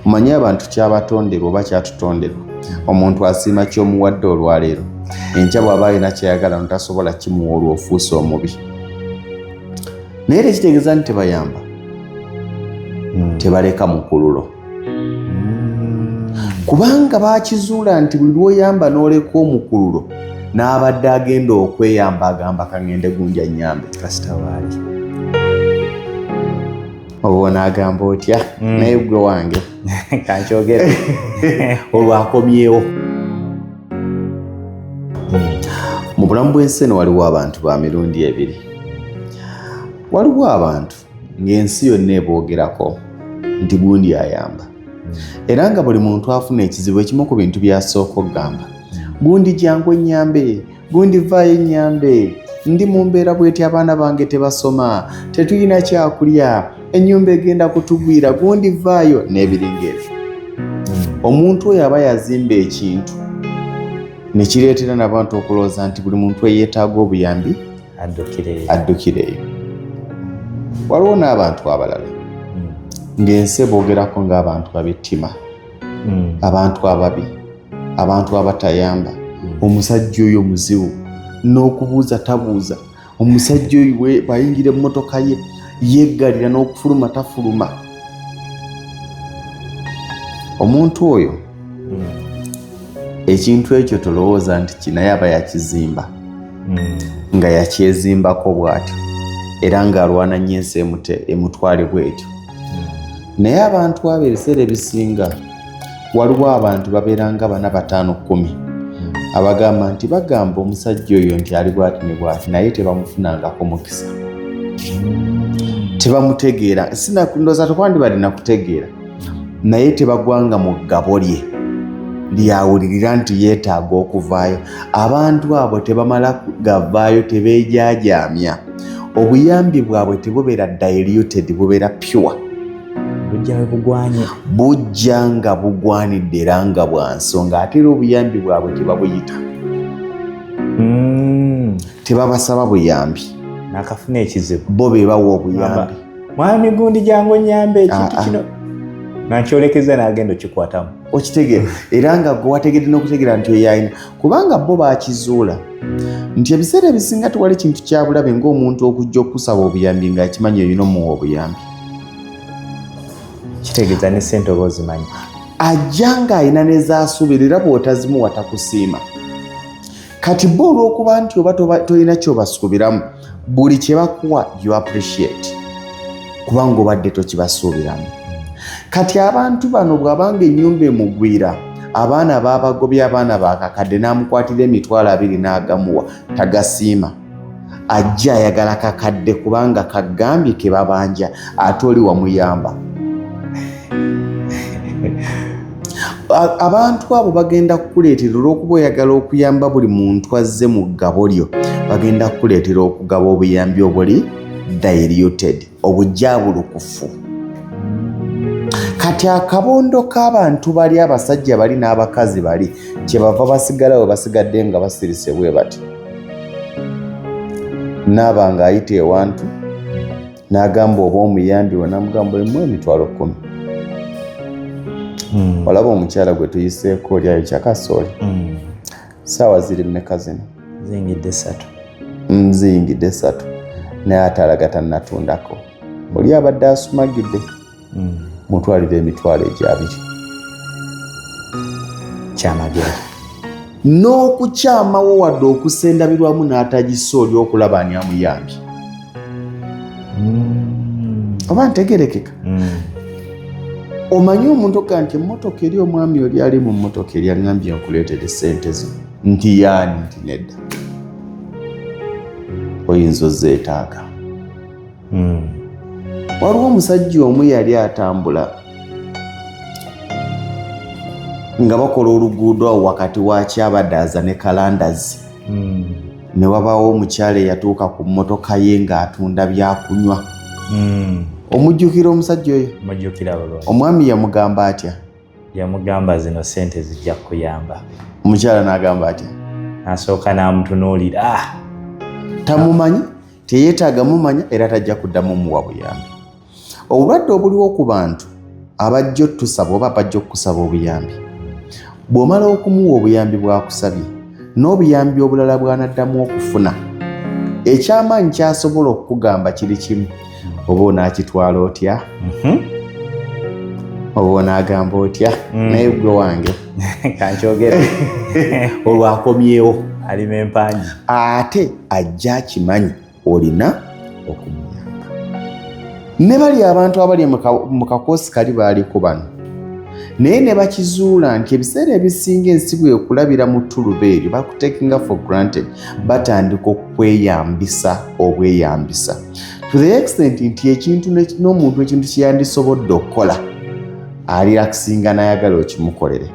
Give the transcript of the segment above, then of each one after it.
Omanyi abantu kyabatonderwa oba kyatutonderwa, omuntu asiima kyomuwadde olwaleero, enkya bw'aba alina kyayagala notasobola kimuwa, olwo ofuuse omubi. Naye tekitegeeza nti tebayamba, tebaleka mukululo, kubanga bakizuula nti buli lwoyamba n'oleka omukululo, n'abadde agenda okweyamba agamba kaŋŋende gunja nnyambe. Kasita waali. Oba onaagamba otya? Naye gwe wange. Kankyogere. Olwo akomyewo. Mu bulamu bw'ensi eno waliwo abantu ba mirundi ebiri. Waliwo abantu ng'ensi yonna eboogerako nti gundi ayamba, era nga buli muntu afuna ekizibu, ekimu ku bintu byasooka okugamba, "Gundi jangu ennyambe, gundi vaayo ennyambe, ndi mu mbeera bweti, abaana bange tebasoma, tetulina kyakulya, ennyumba egenda kutugwira, gundi vaayo," n'ebiringa ebyo. Omuntu oyo aba yazimba ekintu ne kireetera n'abantu okulowooza nti buli muntu eyeetaaga obuyambi addukireyo. Addukireyo. Waliwo n'abantu abalala ng'ensi eboogerako ng'abantu ab'ettima, abantu ababi, abantu abatayamba. Omusajja oyo muzibu, n'okubuuza tabuuza. Omusajja oyo bw'ayingira emmotoka ye yeggalira, n'okufuluma tafuluma. Omuntu oyo, ekintu ekyo tolowooza nti kinaye aba yakizimba, nga yakyezimbako bw'atyo, era ng'alwana nnyo ensi emutwale bw'etyo. Naye abantu abo ebiseera ebisinga, waliwo abantu babeera nga bana, bataano, 10 abagamba nti bagamba omusajja oyo nti ali bwati ne bwati, naye tebamufunangako mukisa, tebamutegeera. Ndowooza tekwandibadde nakutegeera, naye tebagwanga mu ggabo lye lyawulirira nti yeetaaga okuvaayo. Abantu abo tebamala gavaayo, tebeejaajaamya. Obuyambi bwabwe tebubeera diluted, bubeera pure. Bujja we bugwanye. Bujja nga bugwanidde era nga bwa nsonga. Ate era obuyambi bwabwe tebabuyita, tebabasaba buyambi. Nakafuna ekizibu, bo be bawa obuyambi. "Mwami gundi, jangu onyambe ekintu Ah, ah. kino," nankyolekeza n'agenda okikwatamu. Okitegeera? Era nga gwe wategedde n'okutegeera nti oyo alina, kubanga bo bakizuula nti ebiseera ebisinga tewali kintu kyabulabe ng'omuntu okujja okusaba obuyambi ng'akimanyi olina omuwa obuyambi. Kitegeeza ne sente oba ozimanyi. Ajja ng'alina nezasuubira, era bw'otazimuwa takusiima. Kati bo olw'okuba nti oba tolina kyobasuubiramu, buli kye bakuwa you appreciate, kubanga obadde tokibasuubiramu. Kati abantu bano bw'abanga ennyumba emugwira, abaana babagobye, abaana bakakadde, n'amukwatira 20,000 n'agamuwa, tagasiima. Ajja ayagala kakadde, kubanga kagambye ke babanja, ate oli wamuyamba. Abantu abo bagenda kukuleetera, olw'okuba oyagala okuyamba buli muntu azze mu ggabo lyo, bagenda kukuleetera okugaba obuyambi obuli diluted, obujabulukufu. Kati akabondo k'abantu bali, abasajja bali n'abakazi bali, kyebava basigala we basigadde nga basirise bwe bati. Naaba ng'ayita ewantu n'agamba oba omuyambi we, namugamba emu 10,000. Olaba omukyala gwe tuyiseeko oli ayo kyakasooli, saawa ziri mmeka zino? Ziyingidde 3. Ziyingidde 3, naye ate alaga tannatundako. Oli abadde asumagidde, mutwalira 20,000. Kyamagero. N'okukyamawo wadde okusendabirwamu n'atagisa oli okulaba ani amuyambye. Oba ntegerekeka? Omanyi omuntu ogaa nti emmotoka eri, omwami oli ali mu mmotoka eri aŋŋambye nkuleetere sente zo, nti yaani, nti nedda, oyinza ozeetaaga. Waliwo omusajja omu yali atambula nga bakola oluguudo awo wakati wa Kyabadaaza ne Kalandazi, ne wabaawo omukyala eyatuuka ku mmotoka ye ng'atunda byakunywa. Omujjukira omusajja oyo? Mujjukira bulungi. Omwami yamugamba atya? Yamugamba, "Zino sente zijja kukuyamba." Omukyala n'agamba atya? Nasooka n'amutunuulira, ah! Tamumanyi, teyeetaaga mumanya, era tajja kuddamu muwa buyambi. Obulwadde obuliwo ku bantu. Abajja otusaba oba abajja okukusaba obuyambi, bw'omala okumuwa obuyambi bwakusabye n'obuyambi obulala bw'anaddamu okufuna, ekyamaanyi kyasobola okukugamba kiri kimu, oba onaakitwala otya, oba onaagamba otya, naye gwe wange Kankyogere. Olwakomyewo. Alima empangi. Ate ajja akimanyi olina okumuyamba. Ne bali abantu abali mu kakoosi kali baaliko bano, naye ne bakizuula nti ebiseera ebisinga ensi bwekulabira mu ttuluba eryo, bakutekinga for granted, batandika okweyambisa obweyambisa to the extent nti ekintu n'omuntu ekintu kyeyandisobodde okukola alirakisinga n'ayagala okimukolere,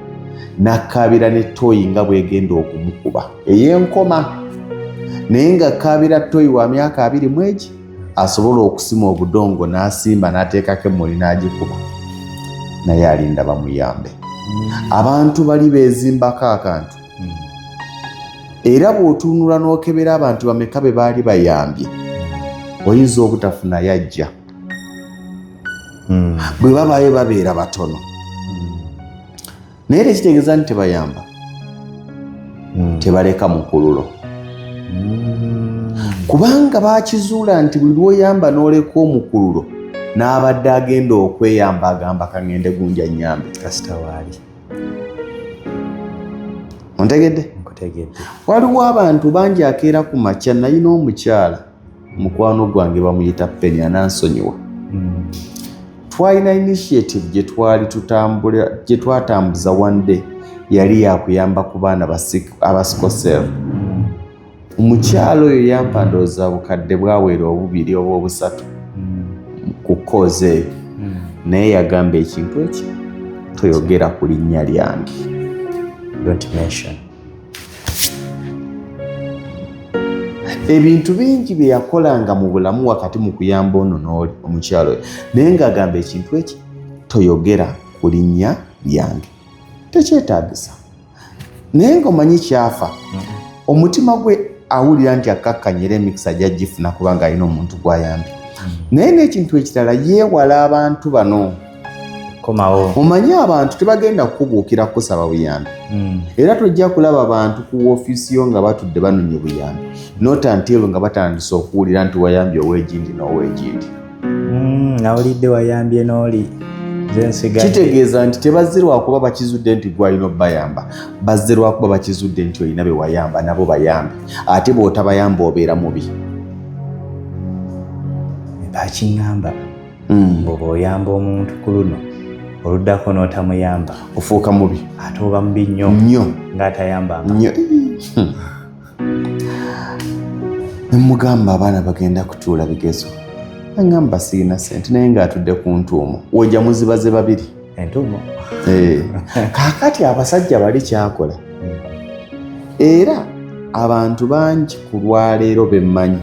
nakkaabira ne toyi nga bwegenda okumukuba ey'enkoma, naye nga kaabira toyi wa myaka 21 asobola okusima obudongo n'asimba n'ateekako emmuli n'agikuba, naye alinda bamuyambe. Abantu bali beezimbako akantu, era bw'otunula n'okebera abantu bameka be baali bayambye, oyinza obutafuna yajja. Bwe babaayo babeera batono, naye tekitegeeza nti tebayamba. Tebaleka mukululo, kubanga bakizuula nti buli lwoyamba n'oleka omukululo, n'abadde agenda okweyamba agamba kaŋŋende gunja nnyambe. Kasita waali. Ontegedde? Nkutegedde. Waliwo abantu bangi akeera ku makya. Nayina omukyala mukwano gwange bamuyita Peni, anansonyiwa. Twalina initiative gye twali tutambula, gye twatambuza. One day yali yakuyamba ku baana aba sickle cell. Omukyalo oyo yampa ndowooza bukadde bwawera obubiri oba obusatu ku cause eyo, naye yagamba ekintu ekyo, toyogera ku linnya lyange. Don't mention. Ebintu bingi bye yakolanga mu bulamu wakati mu kuyamba ono n'oli omukyalo oyo, naye ng'agamba ekintu eki, toyogera ku linnya lyange, tekyetaagisa. Naye ng'omanyi kyafa omutima gwe, awulira nti akkakkanye era emikisa gyagifuna kubanga alina omuntu gw'ayambye. Naye n'ekintu ekirala, yeewala abantu bano. Komawo. Omanyi abantu tebagenda kukubuukira kukusaba buyambi, era tojja kulaba bantu ku woofiisi yo nga batudde banonye buyambi, not until nga batandise okuwulira nti wayambye ow'egindi n'ow'egindi. Nawulidde wayambye n'oli, nze nsigadde. Kitegeeza nti tebazze lwakuba bakizudde nti gwe alina obbayamba, bazze lwakuba bakizudde nti olina be wayamba, nabo bayambe. Ate bw'otabayamba obeera mubi. Bakiŋŋamba, bw'oba oyamba omuntu ku luno, oluddako n'otamuyamba, ofuuka mubi. Ate oba mubi nnyo. Nnyo. Ng'atayambanga. Nnyo. Nemugamba abaana bagenda kutuula bigezo, aŋŋamba siina sente, naye ng'atudde ku ntuumo wojja muzibaze babiri. Entuumo. Eh, kaakati abasajja bali kyakola, era abantu bangi ku lwaleero bemmanyi,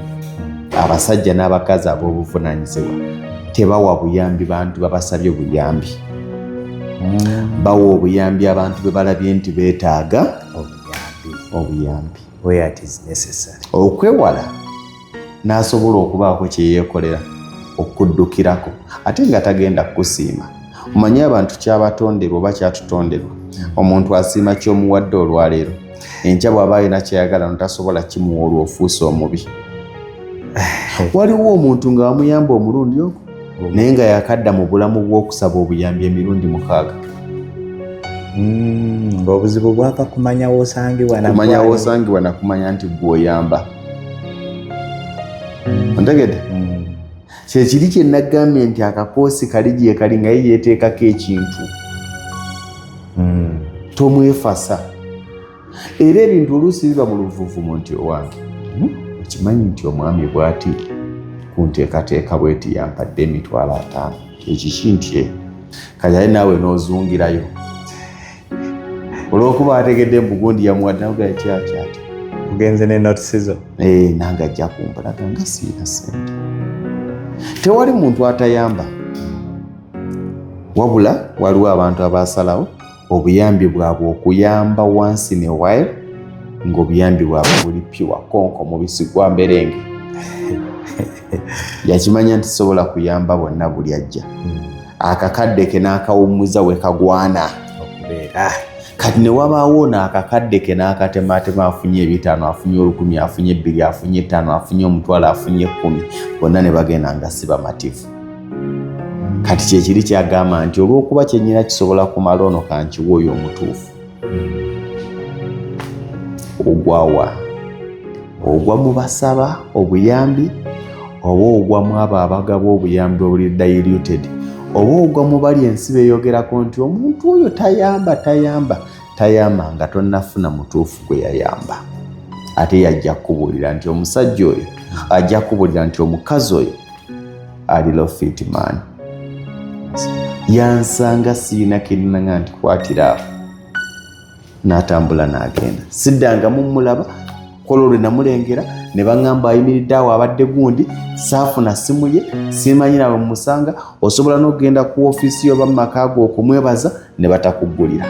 abasajja n'abakazi ab'obuvunaanyizibwa, tebawa buyambi bantu babasabye buyambi. Bawa obuyambi abantu be balabye nti beetaaga obuyambi. Obuyambi. Where it is necessary. Okwewala n'asobola okubaako kye yeekolera okuddukirako, ate nga tagenda kukusiima. Omanyi abantu kyabatonderwa oba kyatutonderwa, omuntu asiima ky'omuwadde olwaleero, enkya bw'aba alina kyayagala notasobola kimuwa, olwo ofuuse omubi. Waliwo omuntu nga wamuyamba omulundi ogwo, naye nga yakadda mu bulamu bw'okusaba obuyambi emirundi 6. Ng'obuzibu bwava kumanya woosangibwa. Kumanya woosangibwa nakumanya nti gweoyamba. Ontegedde? Kyekiri kye nagambye nti akakoosi kali gye kali nga ye yeeteekako ekintu, tomwefasa. Era ebintu oluusi biba mu luvuvumo nti owange, okimanyi nti omwami bw'ati ku nteekateeka bweti yampadde 50,000, ekiki nti e kati ate naawe n'ozungirayo olw'okuba ategedde mbugundi yamuwadde naga ekyakyati. Ogenze ne notisi zo. Eh, nange ajja kumbulaga nga siina ssente. Tewali muntu atayamba, wabula waliwo abantu abasalawo obuyambi bwabwe okuyamba once in a while, ng'obuyambi bwabwe buli pure konko mubisi gwa mberenge. Yakimanya nti sobola kuyamba bonna buli ajja. Akakadde ke n'akawummuza we kagwana okubeera. Kati ne wabaawo ono akakadde ke n'akatematema, afunye 500, afunye 1000, afunye 2, afunye 5, afunye 10,000, afunye 10, bonna ne bagenda nga si bamativu. Kati kyekiri kyagamba nti olw'okuba kyenyina kisobola kumala ono, kankiwa oyo omutuufu. Ogwawa? Ogwa mu basaba obuyambi, oba ogwa mu abo abagaba obuyambi obuli diluted, oba ogwa mu bali ensi beeyogerako nti omuntu oyo tayamba, tayamba, tayamba, nga tonnafuna mutuufu gwe yayamba? Ate yajja kukubuulira nti omusajja oyo, ajja kukubuulira nti omukazi oyo ali lofit man, yansanga siina kirinanga nti kwatira awo, n'atambula n'agenda, siddangamu mulaba. Kola olwe namulengera ne baŋŋamba ayimiridde awo abadde gundi, saafuna simu ye, simanyi nawe mumusanga. Osobola n'okugenda ku ofiisi yo oba mu maka go okumwebaza ne batakuggulira.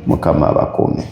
Mukama abakuume.